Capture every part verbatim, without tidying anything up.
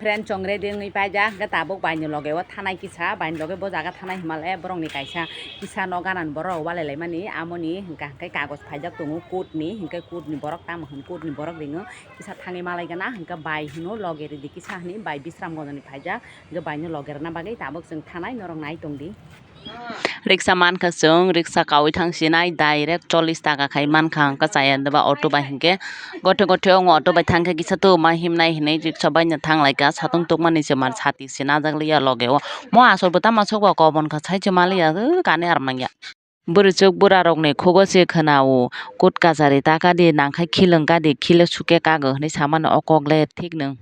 Friend chong ready wngwi paijak, hwnkhe tabuk baini loge o thanai kisa, baini loge bo jaga thanai himale borokni kaisa kisa no ganani borok walai laimani, amoni hwnkha hwnkhe kagoj phaijak tongo court ni, hwnkhe court ni borok tamo hwn court ni borok ringo kisa thangwi malai gana, hwnkhe bai hwno loge ridi kisa hwnwi bai Bisramganj ni phaijak, hwnkhe baino loge rwna bagwi tabuk chwng thanai norok nai tongdi. Riksa mankha chwng, riksa kaui thang sinai, direct chollish taka khai mankha, hwnkhe chaya deba auto bai hinkhe. Gothe gothe wngo auto bai thangkhe kisa tu ma himnai hinwi riksa baino thanglaikha, satung tukmani se mar sati se najak liya loge o. Mo aswk bo tamo swk bo kobon kha sai se maliya, o kani ar manya. Bwrwichwk bwrarokni khugo se khwnao, kut kachari taka di, nangkhai khilwng ka di, khile suke kago hinwi samani o kok le thik nwng.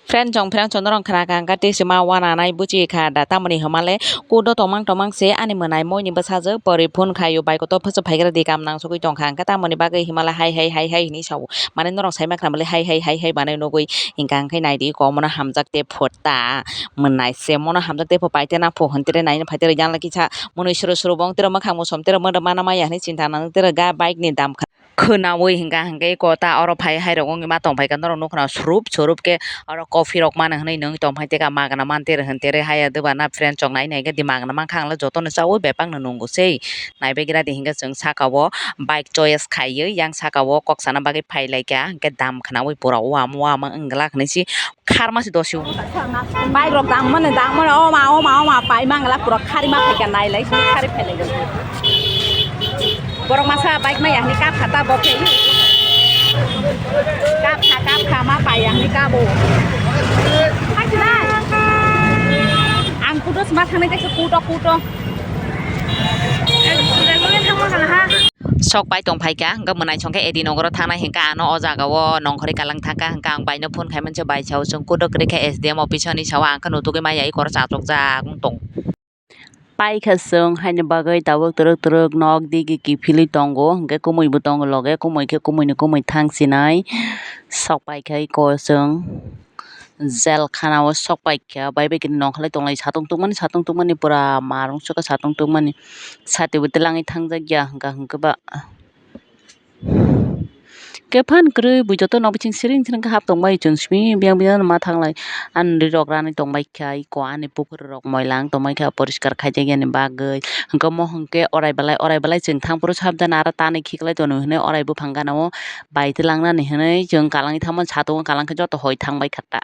Friend chong, friend chong norok khna kha, hwnkha tei se ma wana nai buchi kha da, tamoni hwnmale kudo tongmang tongmang se ani mwnai moi ni bwsajwk pori phone khaio, bai kotor phwswk phaigra di, kam nang sogwi tongkha, hwnkha tamoni bagwi himale hai hai hai hai hinwi sao, mane norok saima khna male hai hai hai hai manwi nugwi, hwnkha hwnkhe naidi ko mono hamjak tei phota mwnai se, mono hamjak tei pho paite na pho hwn tere naina phaite rw yang kisa mwnwi suru suru bong tere mwkhang musom tere modo mana maya hinwi chinta nang tere ga bike ni dam kha. Khwnaui hwnkha hwnkhe kota oro phai hai rok wngwi ma tongphai kha, norok nukha na surup surup khe oro coffee rok mano hwnwi nungwi tongphai teka magna man tere hwn tere haya doba na friend chok nai nai khe di magna mankha ang le jotono chaui bebak no nungo sei naibegra di hwnkhe chwng saka o bike choice khaiwi yang saka o kok sana bagwi phai lai kha hwnkhe dam khwnaui pura wam wam wngla hwnwi si kharma se dosio. Bike rok dang mani dang mani oma oma oma pai mangla pura khari ma phaikha nai lai sini khari phailai. Borok masa bike ma yahni kap khata bo khe. Kap kha kap kha ma pai yahni kabo. Ang kudo sma thangnai kaisa kuto kuto. Sok pai tong phaikha, hwnkhe mwnai songkhe edi nogoro thangnai hwnkha ano o jaga o nongkhorwi kalang thangkha, hwnkha ang baino phone khaimani se bai sao chwng kudo kwrwi kha S D M office hinwi sao, ang khe nutugwi maya eko oro chachokjak wng tong. Paikha chwng haini bagwi tabuk twrwk twrwk nok digi kiphilwi tongo, hwnkhe kumui bo tongo loge, kumui khe kumui ni kumui thang sinai sok paikha eko chwng. Jel khana o sok paikha, bai bai khe nongkhorlai tonglai satung tungmani, satung tungmani pura marung sukha satung tungmani. Sati bo twlangwi thangjak ya hwnkha hwnkhe ba. Khe phan kwrwi bui joto no biching siring siring khe hap tongbai chwng simi biyang biyang ma thanglai. Ani ri rok rani tongbai kha iko ani pukhuri rok moilang tongbai kha poriskar khaijak yani bagwi. Hwnkhe mo hwnkhe orai belai orai belai chwng thang phuru sabjana aro tanwi khiklai tongwi hwnwi orai buphang gana o bai twlangnani hwnwi chwng kalangwi thangmani satung o kalang khe joto hoi thangbai kha ta.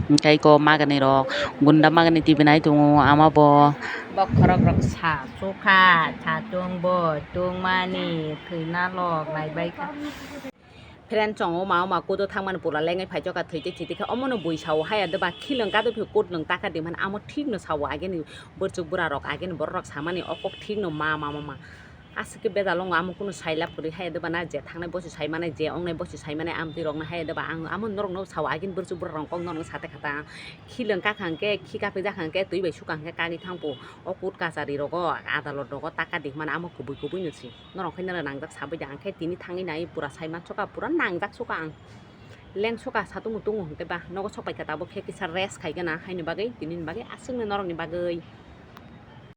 Hwnkhe iko magani rok gunda magani T V nai tongo ama bo. Bokhorok rok sa sukha satung bo tungmani thwina lok naibai kha. Friend chongo ma oma kudo thangmani pura lengai phaijoka thwitwi thwitwi khe omono bui sao haya deba khilwng kadophi kut nwng taka di mani amo thikno sao ageni bwrchuk bwrarok ageni bororok samani o kok thikno ma ma ma ma. Aswk khe bejal wngo, amo kunu sailab kwrwi haya deba na je thangnai bosi saimanai je wngnai bosi saimanai amtwi rokno haya deba ang amo norokno sao agini bwrchuk bwrarokno kok norokno sate kha ta. Khilwng kakha hwnkhe khi kaphi jakha hwnkhe twi bai sukha hwnkhe kagwi thangphu o kut kachari rogo adalot rogo taka di hwnmani amo kubui kubui no si. Norok khe nara nangjak sabai da, ang khe tini thangwi nai pura sai mansuka, pura nangjak suka ang. Leng suka satung mutung hwnkhe ba nogo sok paikha tabuk khe kisa rest khai gana haini bagwi, tinini bagwi aswkno norokni bagwi.